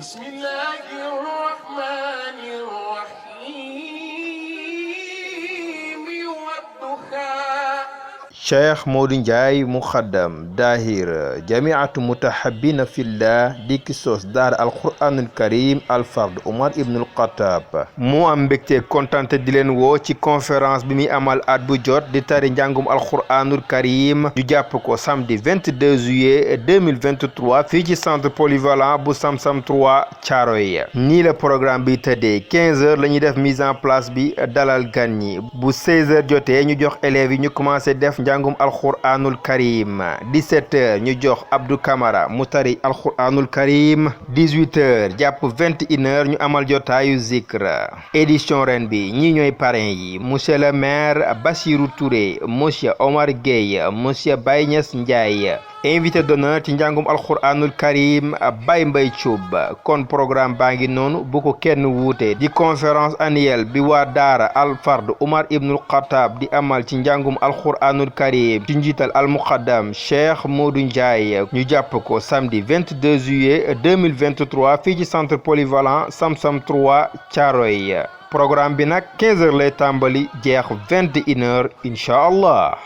بسم الله الرحمن الرحيم والضحى. Cheikh Modou Ndiaye muxaddam daahir jamiatu mutahabbina fillah dikki sos daara alquranul karim alfard Omar ibnul Xattaab mu am mbégte kontante di leen woo ci conférence bi muy amal at bu jot di tari njàngum alquranul karim ñu jàpp ko samedi 22 juillet 2023 fii ci centre polyvalent bu Samsam 3 Thiaroye. nii la programme bi tëddee 15h la ñuy def mise en place bi dalal gan ñi bu 16h jotee ñu jox élèves yi ñu commencé def njàngum alquranul karim 17h ñu jox Abdou Camara mu tari alquranul karim 18h jàpp 21h ñu amal jotaayu zikr. édition ren bi ñi ñooy parrain yi monsieur le maire Bassirou Touré, monsieur Omar Gueye, monsieur Baye Niass Ndiaye. invité d'honneur ci njàngum alquranul karim Baye Mbaye Thioub. kon programme baa ngi noonu bu ko kenn wuute di conférence annuelle bi waa daara alfard Omar ibnul Xattaab di amal ci njàngum alquranul karim ci njiital almuqaddam Cheikh Modou Ndiaye ñu jàpp ko samedi 22 juillet 2023 fii ci centre polyvalent Samsam 3 Thiaroye. programme bi nag 15h lay tàmbali jeex 21h incha allah.